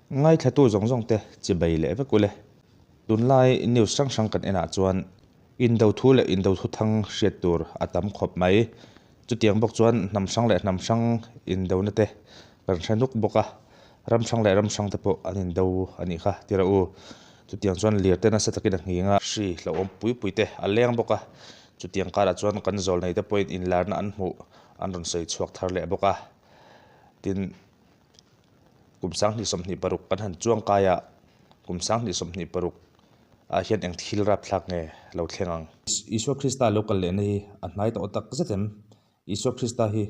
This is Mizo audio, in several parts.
Ngaithlatu zawng zawng te chibei leh vek ule. Tunlai news hrang hrang kan enah chuan indo thu leh indo thu thang hriat tur a tam khawp mai. Chutiang bawk chuan hnam hrang leh hnam hrang indona te kan hre nuk bawk a, ram hrang leh ram hrang te pawh an indo a nih kha ti rawh u. Chutiang chuan lir te nasa takin a nghing a, hri hlauhawm pui pui te a leng bawk a, chutiang karah chuan kan zawl nei te pawhin inlarna an hmuh an rawn sawi chhuak thar leh bawk a. Tin, kum 2026 kan han chuang kai a, kum 2026 ah hian eng thil rapthlak nge lo thleng ang? Isua Krista lo kal lehna hi a hnai tawh tak zet em? Isua Krista hi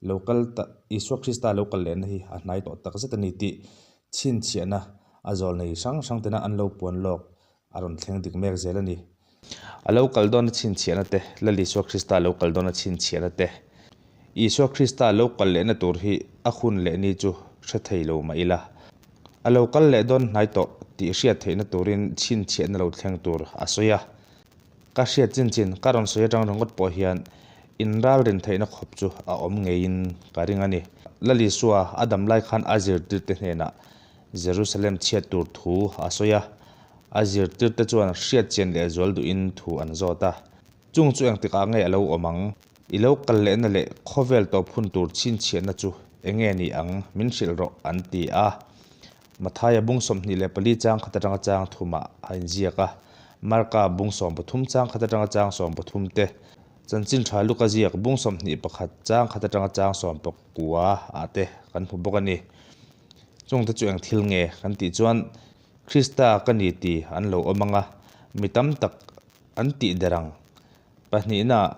lo kal ta Isua Krista lo kal lehna hi a hnai tawh tak zet a ni tih chhinchhiahna a zawl nei hrang hrang tena an lo puan lawk a rawn thleng dik mek zel a ni. A lo kal dawna chhinchhiahna te, Lal Isua Krista lo kal dawna chhinchhiahna te, Isua Krista lo kal lehna tur hi a hun leh ni chu hre thei lo mah ila, a lo kal leh dawn hnai tawh tih hriat theihna turin chhinchhiahna lo thleng tur a sawi a. Ka hriat chin chin ka rawn sawi atang ringawt pawh hian inralrin theihna khawp chu a awm ngeiin ka ring a ni. Lal Isua a dam lai khan a zirtirte hnenah Jerusalem chhiat tur thu a sawi a, a zirtirte chuan hriat chian leh zual duhin thu an zawt a. Chung chu engtikah nge a lo awm ang? I lo kal lehna leh khawvel tawp hun tur chhinchhiahna chu enge ni ang? Min hrilh rawh, an ti a. Mathaia bung 24 chang khat atanga chang thumah a inziak a, Marka bung 13 chang khat atanga chang 13 te, Chanchin Tha Luka ziak bung 21 chang khat atanga chang 19 ah te kan hmu bawk a ni. Chungte chu eng thil nge kan tih chuan Krista ka ni ti an lo awm ang a, mi tam tak an tih der ang. Pahnihnaah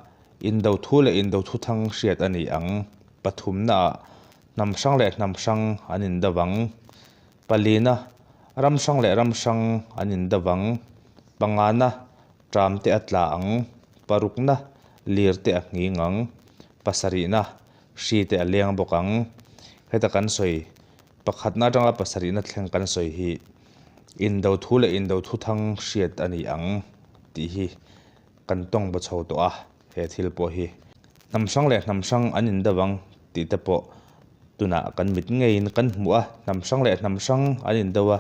indo thu leh indo thuthang hriat a ni ang. Pathumnaah hnam hrang leh hnam hrang an indo ang. Palina, ram hrang leh ram hrang an indo ang. Pangana, ṭam te a tla ang. Parukna, lir te a nghing ang. Pasarihna, hri te a leng bawk ang. Heta kan sawi pakhatna atanga pasarihna thleng kan sawi hi indo thu leh indo thuthang hriat a ni ang tih hi kan tawng baw chho tawh a, he thil pawh hi hnam hrang leh hnam hrang an indo ang tih te pawh tunah kan mit ngeiin kan hmu a, hnam hrang leh hnam hrang an indo a,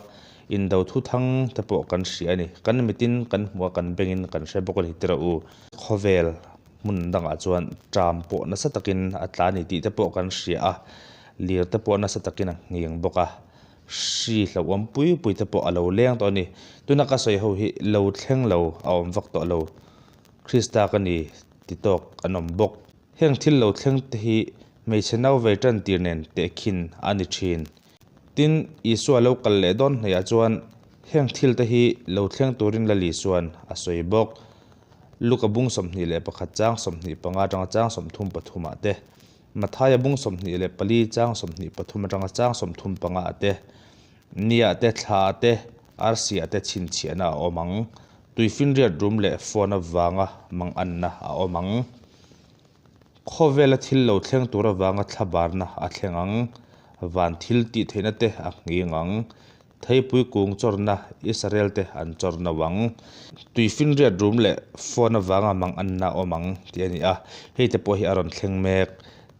indo thuthang te pawh kan hria a ni. Kan mitin kan hmu a, kan bengin kan hre bawk a ni tirah u. Khawvel hmun dangah chuan ṭam pawh nasa takin a tla a ni tih te pawh kan hria a, lir te pawh nasa takin a nghing bawk a, hri hlauhawm pui pui te pawh a lo leng tawh a ni. Tuna ka sawi ho hi lo thleng lo a awm vak tawh lo, Krista ka ni ti tawk an awm bawk. Heng thil lo thleng te hi hmeichhe nau vei tan tir nen tehkhin a ni thin. Tin, Isua lo kal leh dawn hnaihah chuan heng thil te hi lo thleng turin Lal Isua'n a sawi bawk. Luka bung 21 chang 25 atanga chang 33 ah te, Mathaia bung 24 chang 23 atanga chang 35 ah te, Niah te, thla ah te, arsi ah te chhinchhiahna a awm ang. Tuifinriat rum leh phone avanga manganna a awm ang. Khawvela thil lo thleng tur avanga thlabarna a thleng ang. Van thil tih theihna te a nghing ang. Theipui kung chawrna Israel te an chawr no ang. Tuifinriat rum leh phone avanga manganna a awm ang tih a ni a. Hei te pawh hi a rawn thleng mek.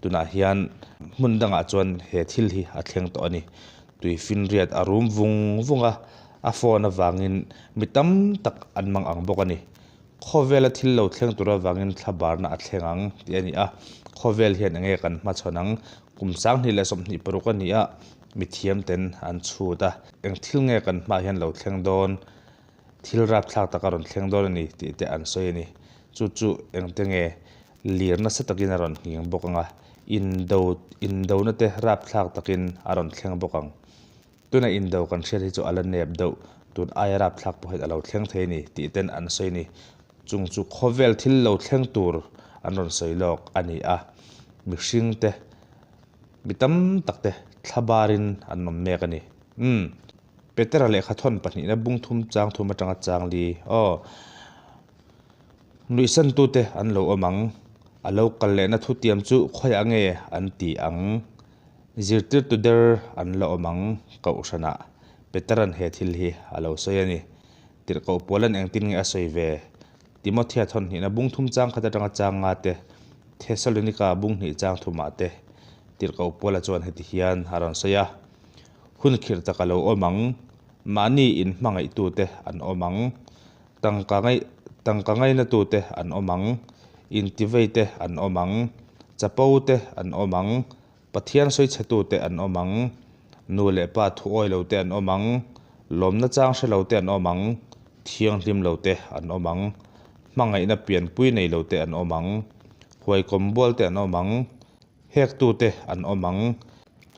Tunah hian hmun dangah chuan he thil hi a thleng tawh a ni. Tuifinriat a rum vung vung a, a phone avangin mi tam tak an mang ang bawk a ni. Khawvela thil lo thleng tur avangin thlabarna a thleng ang tih a ni a, khawvel hian enge kan hmachhawn ang? Kum 2026 a ni a, mithiam ten an chhut a, eng thil nge kan hmaah hian lo thleng dawn? Thil rapthlak tak a rawn thleng dawn a ni tih te an sawi a ni. Chu chu engte nge lir nasa takin a rawn nghing bawk ang a, indo indona te rapthlak takin a rawn thleng bawk ang. Tuna indo kan hriat hi chu a la nep deuh, tun aia rapthlak pawh hian a lo thleng thei a ni tih ten an sawi a ni. Chung chu khawvel thil lo thleng tur an rawn sawi lawk a ni a, mihring te, mi tam tak te thlabarin an awm mek a ni. Umm. Petera lehkha thawn pahnihna bung thum chang thum atanga chang li. Aw. Nuihsantute an lo awm ang. A lo kal lehna thutiam chu khawiah nge an ti ang? Zirtirtu der an la awm ang Kohhranah Petera'n he thil hi a lo sawi a ni. Tirhkoh Paula'n engtin nge a sawi ve? Timothea thawnhnihna bung thum chang khat atanga chang nga te. Thesalonika bung hnih chang thumah te Tirhkoh Paula chuan heti hian a rawn sawi a, Hun khirh tak a lo awm ang, mahni inhmangaihtute an awm ang, tangka ngaih tangka ngainatute an awm ang, intiveite an awm ang, chapote an awm ang, Pathian sawichhetute an awm ang, nu leh pa thuawi lote an awm ang, lawmna chang hre lote an awm ang, thianghlim lote an awm ang, hmangaihna pianpui nei lote an awm ang, huaikawm bualte an awm ang, hektute an awm ang,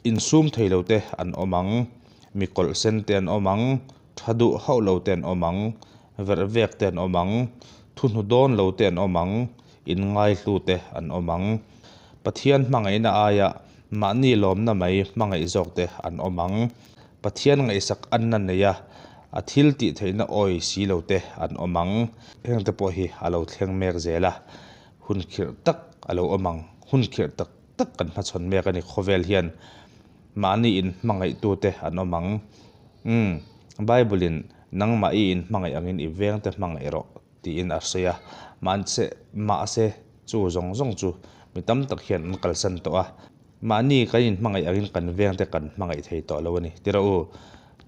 insum thei lote an awm ang, mi kawlh sente an awm ang, tha duh hauh lote an awm ang, verh vekte an awm ang, thuhnu dawn lote an awm ang, inngaihlu te an awm ang. Pathian hmangaihna aia mahni lawmna mai hmangaih zawk te an awm ang. Pathian ngaihsak anna neia a thil tih theihna awi si lo te an awm ang. Heng te pawh hi a lo thleng mek zel a, hun khirh tak a lo awm ang. Hun khirh tak tak kan hmachhawn mek a ni khawvel hian mahni in hmangaihtute an awm ang. Umm, Bible-in nangmah i inhmangaih angin i vengte hmangaih rawh. Tiin a sawi a, mahse mahse chu zawng zawng chu mi tam tak hian an kalsan tawh a, mahni kan inhmangaih angin kan vengte kan hmangaih thei tawh lo a ni. Ti rawh u,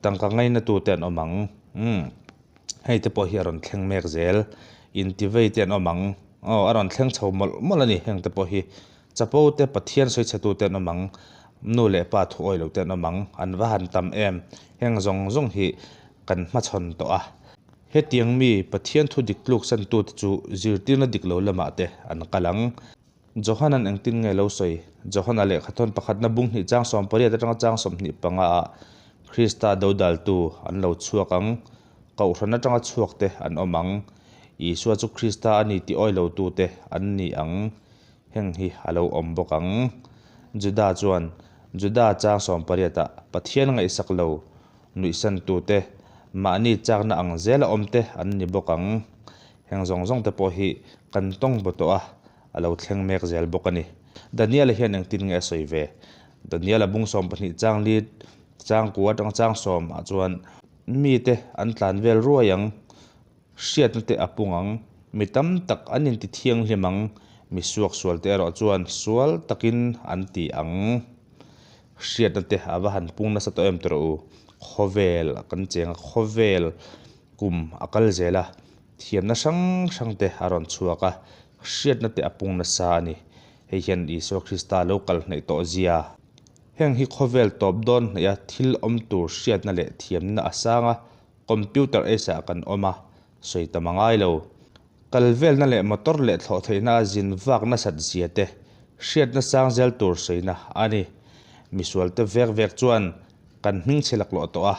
tangka ngainatute an awm ang, umm, hei te pawh hi a rawn thleng mek zel, intivei te an awm ang, aw a rawn thleng chho mawlh mawlh a ni, heng te pawh hi chapo te Pathian sawichhetute an awm ang, nu leh pa thu awi lote an awm ang, an va han tam em, heng zawng zawng hi kan hmachhawn tawh a. Hetiang mi Pathian thu dik tluk santute chu zirtirna dik lo lamah te an kal ang. Johanan engtin nge lo sawi? Johana lehkhathawn pakhatna bung hnih chang 18 atanga chang 25 ah Krista dodaltu an lo chhuak ang, Kohhran atanga chhuak te an awm ang, Isua chu Krista a ni tih awi lotute an ni ang, heng hi a lo awm bawk ang. Juda chuan Juda chang 18 ah Pathian ngaihsak lo Nuihsantute, mahni chakna ang zela awmte an ni bawk ang. Heng zawng zawngte pawh hi kan tawng baw tawh a, a lo thleng mek zel bawk a ni. Daniela hian engtin nge a sawi ve? Daniela bung 12 chang li chang ku atanga chang 10 ah chuan mite an tlan vel ruai ang, hriatna te a pung ang, mi tam tak an inti thianghlim ang, mi suaksualte erawh chuan sual takin an ti ang. Hriatna te a va han pung nasa tawh em tawh rawh u. Khawvel kan cheng a, khawvel kum a kal zel a, thiamna hrang hrang te a rawn chhuak a, hriatna te a pung nasa a ni. Hei hian Isua Krista lo kal hnaih tawh zia. Heng hi khawvel tawp dawn hnaih a thil awm tur hriatna leh thiamna a sang a, computer age ah kan awm a, sawi tam a ngai lo. Kal velna leh motor leh thlawh theihna a zin vak nasat zia te hriatna sang zel tur sawina a ni. Misualte vek vek chuan kan hming chhe laklawh tawh a,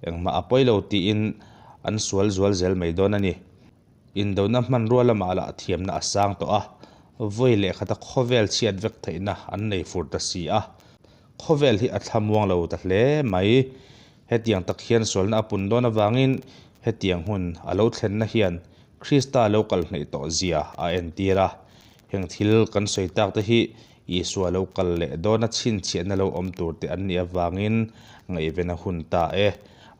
engmah a pawi lo tiin an sual zual zel mai dawn a ni. Indona hmanrua lamah lah thiamna a sang tawh a, vawi leh khata khawvel chhiat vek theihna an nei fur ta si a. Khawvel hi a thlamuang lo ta hle mai. Hetiang tak hian sualna a pun dawn avangin hetiang hun a lo thlenna hian Krista lo kal hnaih tawh zia a entir a. Heng thil kan sawi tak te hi Isua lo kal leh dawna chhinchhiahna lo awm tur te an nih avangin ngaihven a hun ta e.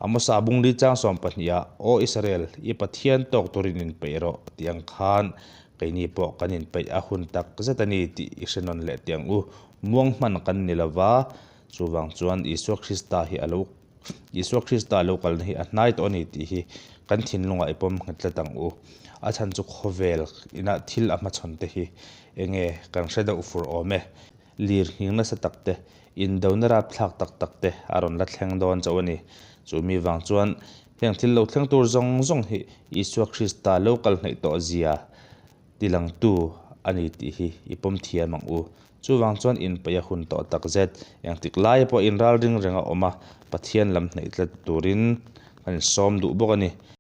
Amosa bung li chang 12 ah, Aw Israel, i Pathian tawk turin inpeih rawh tih ang khan keini pawh kan inpeih a hun tak zet a ni tih i hre nawn leh teh ang u. Muang hman kan ni lova, Chuvang chuan Isua Krista hi a lo Isua Krista a lo kalna hi a hnai tawh a ni tih hi kan thinlungah i pawm nghet tlat ang u. A chhan chu khawvel ina thil a hmachhawn te hi enge kan hre deuh fur awm e. Lir nghing nasa tak te, indona rapthlak tak tak te a rawn la thleng dawn chauh a ni. Chu mi vang chuan heng thil lo thleng tur zawng zawng hi Isua Krista lo kal hnaih tawh zia tilangtu a ni tih hi i pawm thiam ang u. Chuvang chuan inpeih a hun tawh tak zet. Engtik lai pawh inral ring reng a awm a, Pathian lam hnaih tlat turin kan insawm duh bawk a ni.